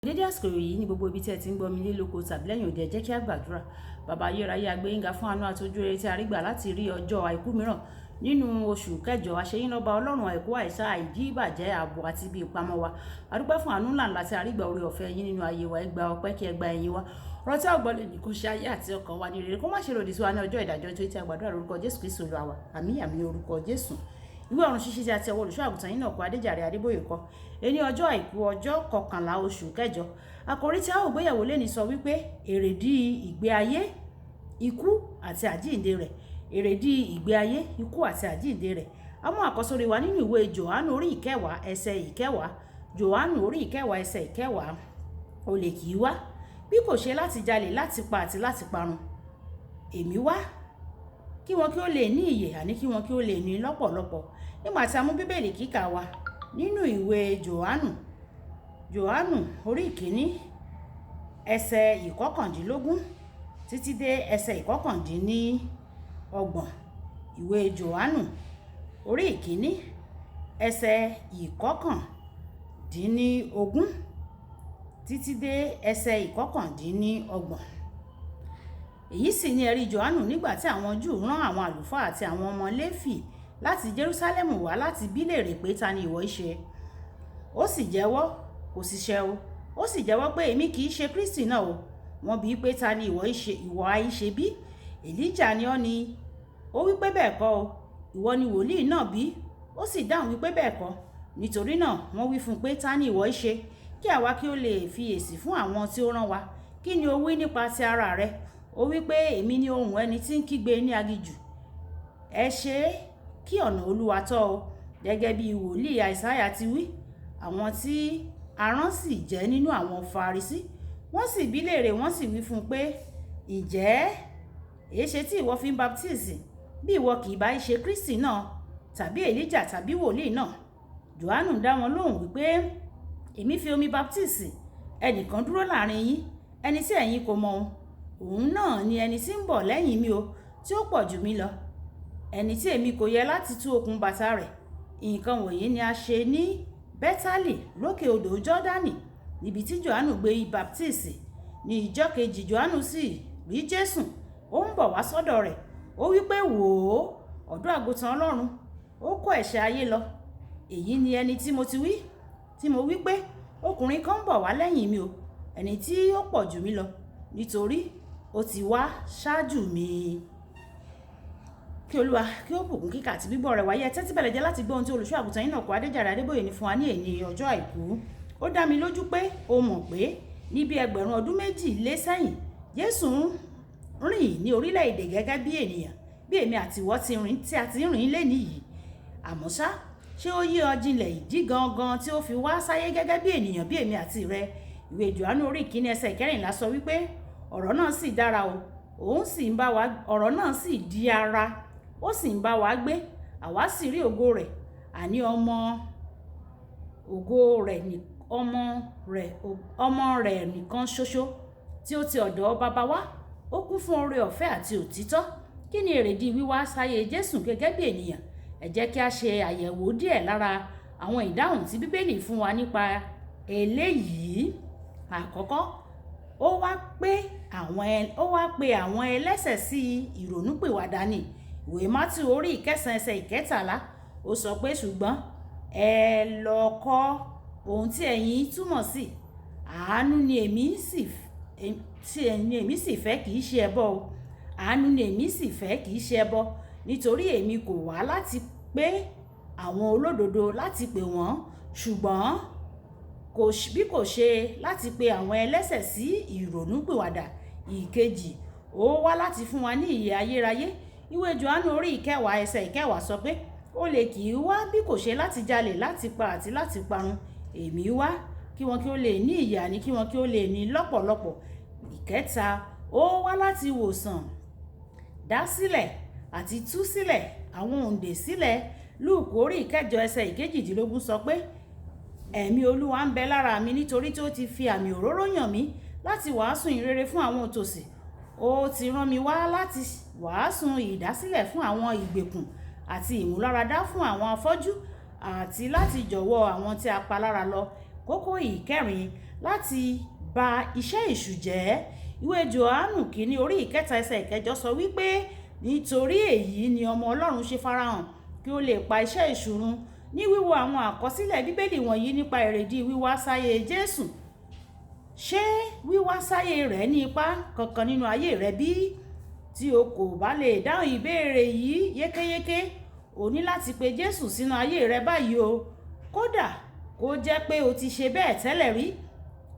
Dédé àsìkò yìí ní gbogbo ibi tí ẹ ti ń gbọ́ mi nílé lóko tàbí lẹ́yìn òde, ẹ jẹ́ kí a gbàdúrà. Bàbá ayérayé, a gbé yín ga fún àánú àti ojú rere tí a rí gbà láti rí ọjọ́ àìkú mìíràn nínú oṣù kẹjọ. Àṣeyín lọ́ba Ọlọ́run àìkú, àìsá, àìdí ìbàjẹ́, ààbò àti ibi ìpamọ́ wa. A dúpẹ́ fún àánú ńlá ńlá tí a rí gbà, oore ọ̀fẹ́ yín nínú ayé wa. Ẹ gba ọpẹ́, kí ẹ gba ẹ̀yìn wa. Ọ̀rọ̀ tí a gbọ́ lè ní kó ṣe ayé àti ọkàn wa ní rere, kó má ṣe lòdì sí wa ní ọjọ́ ìdájọ́ tó tí a gbàdúrà lórúkọ Jésù Kristi Olúwa wa. Àmín, àmín, orúkọ Jésù. Ìwé ọ̀run ṣíṣí tí a ti ọwọ́ olùṣọ́ àgùntàn yín náà kọ, Adéjàre Adébóyè kọ. Ẹni ọjọ́ àìkú, ọjọ́ 11 oṣù kẹjọ. Àkòrí tí a ó gbéyẹ̀wò lónìí sọ wípé èrèdí ìgbé ayé, ikú àti àjíǹde rẹ̀. Èrèdí ìgbé ayé, ikú àti àjíǹde rẹ̀. A mú àkọ́sórí wa nínú ìwé Jòhánù orí 10 ẹsẹ̀ 10. Jòhánù orí 10 ẹsẹ̀ 10. Olè kì í wá bí kò ṣe láti jalè, láti pa àti láti parun. Èmi wá kí wọn kí ó lè ní ìyè, àní kí wọn kí ó lè ní lọ́pọ̀lọpọ̀. Nígbà tí a mú Bíbélì kíkà wa nínú ìwé Jòhánù, Jòhánù orí 1, ẹsẹ̀ 19 títí dé ẹsẹ̀ 29. Ìwé Jòhánù orí 1, ẹsẹ̀ 19 títí dé ẹsẹ̀ 29. Èyí sì ni ẹ̀rí Jòhánù nígbà tí àwọn Júù rán àwọn àlùfáà àti àwọn ọmọ Léfì láti Jerúsálẹ́mù wá láti bí léèrè pé, "Ta ni ìwọ í ṣe?" Ó sì jẹ́wọ́, kò sì ṣẹ̀ o. Ó sì jẹ́wọ́ pé, "Èmi kì í ṣe Kristi náà o." Wọ́n bi í pé, "Ta ni ìwọ í ṣe, ìwọ ha í ṣe bí? Èlíjà ni ọ́ ni?" Ó wí pé, "Bẹ́ẹ̀ kọ́ o." "Ìwọ ni wòlíì náà bí?" Ó sì dáhùn wípé, "Bẹ́ẹ̀ kọ́." Nítorí náà wọ́n wí fún un pé, "Ta ni ìwọ í ṣe? Kí àwa kí ó lè fi èsì fún àwọn tí ó rán wa. Kí ni o wí nípa ti ara rẹ?" Ó wí pé, "Èmi ni ohùn ẹni tí ń kígbe ní aginjù. Ẹ ṣe kí ọ̀nà Olúwa tọ́ o, gẹ́gẹ́ bí wòlíì Àìsáyà ti wí." Àwọn tí a rán sì jẹ́ nínú àwọn Farisí. Wọ́n sì bí léèrè, wọ́n sì wí fún un pé, "Ǹjẹ́ èéṣe tí ìwọ fi ń baptisi bí ìwọ kì í bá ṣe Kristi náà tàbí Èlíjà tàbí wòlíì náà?" Jòhánù dá wọn lóhùn wípé, "Èmi fi omi baptisi, ẹnìkan dúró láàrin yín, ẹni tí ẹ̀yin kò mọ̀ òun. Òun náà ni ẹni tí ń bọ̀ lẹ́yìn mi o, tí ó pọ̀ jù mí lọ, ẹni tí èmi kò yẹ láti tú okùn bàtà rẹ̀." Nǹkan wọ̀nyí ni a ṣe ní Bẹ́tálì lókè odò Jọ́dánì, níbi tí Jòhánù gbé baptisi. Ní ìjọ́ kejì, Jòhánù sì rí Jésù, ó ń bọ̀ wá sọ́dọ̀ rẹ̀. Ó wí pé, "Wò ó, ọ̀dọ́ àgùntàn Ọlọ́run, ó kó ẹ̀ṣẹ̀ ayé lọ. Èyí ni ẹni tí mo ti wí, tí mo wí pé, ọkùnrin kan ń bọ̀ wá lẹ́yìn mi o, ẹni tí ó pọ̀ jù mí lọ, nítorí ó ti wá ṣáájú mi." Kí Olúwa kí ó bùkún kíkà àti gbígbọ́ rẹ̀ wáyé. Tẹ́tí bẹ̀lẹ̀ jẹ́ láti gbọ́ ohun tí olùṣọ́ àgùntàn yín náà kọ, Adéjàre Adébóyè, ní fún wa ní èní ọjọ́ àìkú. Ó dá mi lójú pé o mọ̀ pé ní bí ẹgbẹ̀rún ọdún 2 lé sẹ́yìn, Jésù ń rìn ní orílẹ̀-èdè gẹ́gẹ́ bí ènìyàn, bí èmi àti ìwọ ti rìn tí a ti ń rìn lénìí yìí. Àmọ́ ṣá, ṣé ó yé ọ jinlẹ̀ ìdí gangan tí ó fi wá sáyé gẹ́gẹ́ bí ènìyàn bí èmi àti rẹ? Ìwé Jòhánù orí 1 ẹsẹ̀ 14 sọ wípé, "Ọ̀rọ̀ náà sì dára o, òun sì ń bá wa, ọ̀rọ̀ náà sì di ara, ó sì ń bá wa gbé. Àwa sì rí ògo rẹ̀, àní ọmọ ògo rẹ̀ ní ọmọ rẹ̀, ọmọ rẹ̀ nìkan ṣoṣo tí ó ti ọ̀dọ̀ baba wá. Ó kún fún oore ọ̀fẹ́ àti òtítọ́." Kí ni èrèdí wíwá sáyé Jésù gẹ́gẹ́ bí ènìyàn? Ẹ jẹ́ kí a ṣe àyẹ̀wò díẹ̀ lára àwọn ìdáhùn tí Bíbélì fún wa nípa eléyìí. Àkọ́kọ́, ó wá pé àwọn ẹlẹ́ṣẹ̀ sí ìrònúpìwàdà ni. Ìwé Mátíù orí 9 ẹsẹ̀ 13, ó sọ pé, "Ṣùgbọ́n ẹ lọ kọ́ ohun tí ẹ̀yin túmọ̀ sí: Àánú ni èmi sì fẹ́, kì í ṣe ẹbọ o. Àánú ni èmi sì fẹ́, kì í ṣe ẹbọ. Nítorí èmi kò wá láti pé àwọn olódodo láti pè wọ́n, ṣùgbọ́n bí kò ṣe láti pe àwọn ẹlẹ́ṣẹ̀ sí ìrònúpìwàdà." Ìkejì, ó wá láti fún wa ní ìyè ayérayé. Ìwé Jòhánù orí 10 ẹsẹ̀ 10 sọ pé, "Olè kì í wá bí kò ṣe láti jalè, láti pa àti láti parun. Èmi wá kí wọn kí ó lè ní ìyè, àní kí wọn kí ó lè ní lọ́pọ̀lọpọ̀." Ìkẹta, ó wá láti wòsàn, dá sílẹ̀ àti tú sílẹ̀ àwọn òǹdè sílẹ̀. Lúùkù orí 8 ẹsẹ̀ 18 sọ pé, "Ẹ̀mí Olúwa ń bẹ lára mi, nítorí tí ó ti fi àmì òróró yàn mí láti wàásù ìrere fún àwọn òtòṣì. Ó ti rán mi wá láti wàásù ìdásílẹ̀ fún àwọn ìgbèkùn àti ìmúláradá fún àwọn afọ́jú, àti láti jọ̀wọ́ àwọn tí a pa lára lọ." Kókó ìkẹrin, láti ba iṣẹ́ èṣù jẹ́. Ìwé Jòhánù kìíní orí 3 ẹsẹ̀ 8 sọ wípé nítorí èyí ni ọmọ Ọlọ́run ṣe farahàn kí ó lè pa iṣẹ́ èṣù run. Ní wíwo àwọn àkọsílẹ̀ Bíbélì wọ̀nyí nípa èrèdí wíwá sáyé Jésù, ṣé wíwá sáyé rẹ̀ ní ipa kankan nínú ayé rẹ bí? Tí o kò bá lè dáhùn ìbéèrè yìí yékéyéké, o ní láti pe Jésù sínú ayé rẹ báyìí o. Kódà kó jẹ́ pé o ti ṣe bẹ́ẹ̀ tẹ́lẹ̀ rí,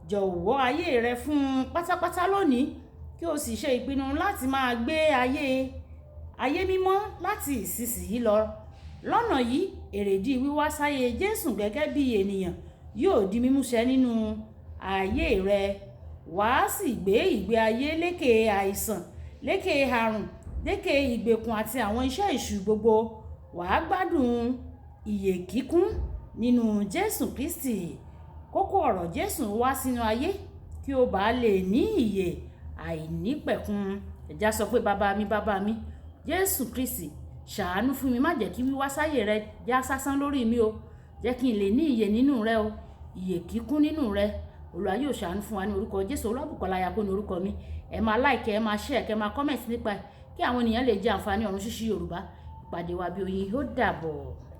jọ̀wọ́ ayé rẹ fún un pátápátá lónìí kí o sì ṣe ìpinnu láti máa gbé ayé mímọ́ láti ìsinsìnyí lọ. Lọ́nà yìí, èrèdí wíwá sáyé Jésù gẹ́gẹ́ bí ènìyàn yóò di mímúṣẹ nínú ayé rẹ. Wà á sì gbé ìgbé ayé lékè àìsàn, lékè àrùn, lékè ìgbèkùn àti àwọn iṣẹ́ èṣù gbogbo. Wà á gbádùn ìyè kíkún nínú Jésù Kristi. Kókó ọ̀rọ̀: Jésù wá sínú ayé kí ó bá lè ní ìyè àìnípẹ̀kun. Ẹ jẹ́ á sọ pé, "Bàbá mi, bàbá mi, Jésù Kristi, ṣàánú fún mi. Má jẹ́ kí wíwá sáyé rẹ já sásán lórí mi o. Jẹ́ kí n lè ní ìyè nínú rẹ o, ìyè kíkún nínú rẹ." Olúwa yóò ṣàánú fún wa ní orúkọ Jésù. Olúwabùkọ́lá Ayako ní orúkọ mi. Ẹ máa like, ẹ máa share, kẹ máa comment nípa ẹ̀ kí àwọn ènìyàn lè jẹ àǹfààní ọ̀run ṣíṣí Yorùbá. Ìpàdé wa bí oyin, ó dàbọ̀.